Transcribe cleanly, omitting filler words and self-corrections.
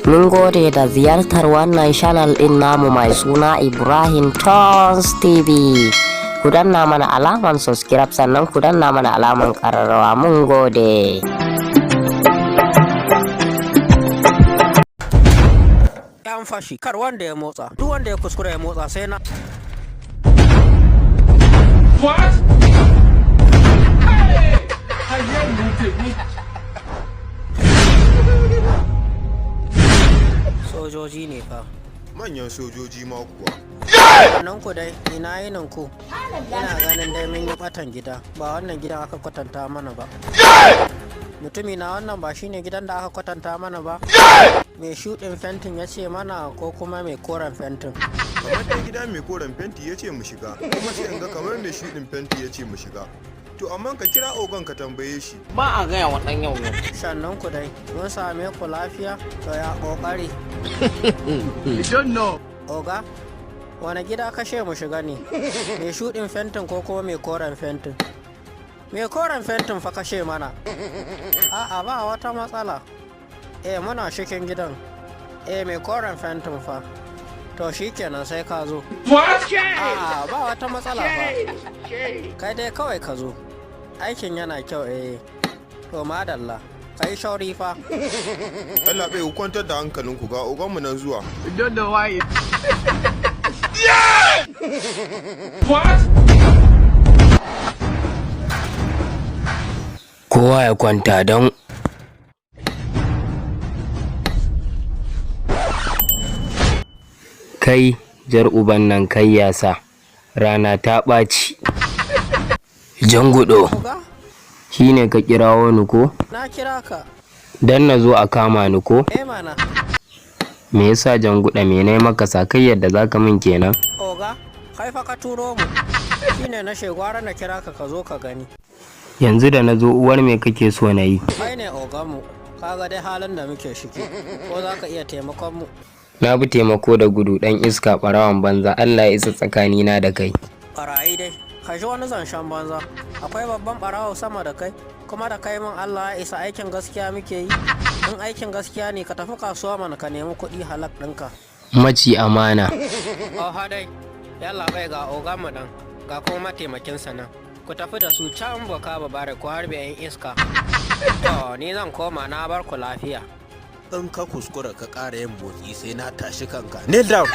Mun gode da ziyartar wannan channel ɗin namu mai suna Ibrahim Tons TV. Ku danna mana alaman subscribe, sannan ku danna mana alaman ƙararrawa. Mun gode. Yan fashi, kar wanda ya motsa. Duk wanda ya kuskura ya motsa, sai na What? Hey! Ayé mi tèmi. Sojoji ne fa. Manyan sojoji ma kuwa. Nan ku dai, ina yinin ku? Ina ganin dai mun yi batan gida. Ba wannan gidan aka kwatanta mana ba. Mutumi na, wannan ba shine gidan da aka kwatanta mana ba. Mai shuɗin fentin ya ce mana, ko kuma mai koren fentin? Kamar dai gida mai koren fenti ya ce mu shiga, kuma sai in ga kamar mai shuɗin fenti ya ce mu shiga. To amma ka kira ogan ka tambaye shi. Ba a gaya wa ɗan yau yau. Sannan ku dai, mun same ku lafiya? To, ya ƙoƙari? You don't know. Oga, wane gida kashe mu shiga ne? Mai shuɗin fentin ko kuma mai koren fentin? Mai koren fentin fa kashe mana. A'a, ba wata matsala. Eh, muna cikin gidan. Eh, mai koren fentin fa. To shikenan, sai ka zo. What? A'a, ba wata matsala fa. Kai dai kawai ka zo. Aikin yana kyau, eh. To madalla. Kai shauri fa. Allah bai, ku kwantar da hankalinku, ga oganmu nan zuwa. You don't know why. Yeah! What? Kowa ya kwanta don kai jar uban nan, kai yasa rana ta ɓaci, Jangudo. Oga, shine ka kirawo ni ko? Na kira ka. Don na zo a kama ni ko? Eh mana. Me yasa, Janguda? Me nayi maka sakai yadda zaka min kenan? Oga, kai fa ka turo mu. Shine na gwara na kira ka, ka zo ka gani. Yanzu da na zo, uwar me kake so na yi? Kai ne oganmu, kaga dai halin da muke shiki. Ko za ka iya taimakon mu? Na bi taimako da gudu, dan iska, ɓarawan banza. Allah ya isa tsakanina da kai. Barayi dai, ka ji wani zancen banza. Akwai babban barawo sama da kai, kuma da kai min Allah ya isa, aikin gaskiya muke yi. In aikin gaskiya ne, ka tafi kasuwa mana ka nemi kuɗi halak ɗinka. Maci amana. Oha dai, yallabai, ga oganmu nan, ga kuma mataimakinsa nan. Ku tafi da su can boka babare ku harbe 'yan iska. To, ni zan koma, na bar ku lafiya. In ka kuskura ka ƙara yin motsi, sai na tashi kanka. Kneel down.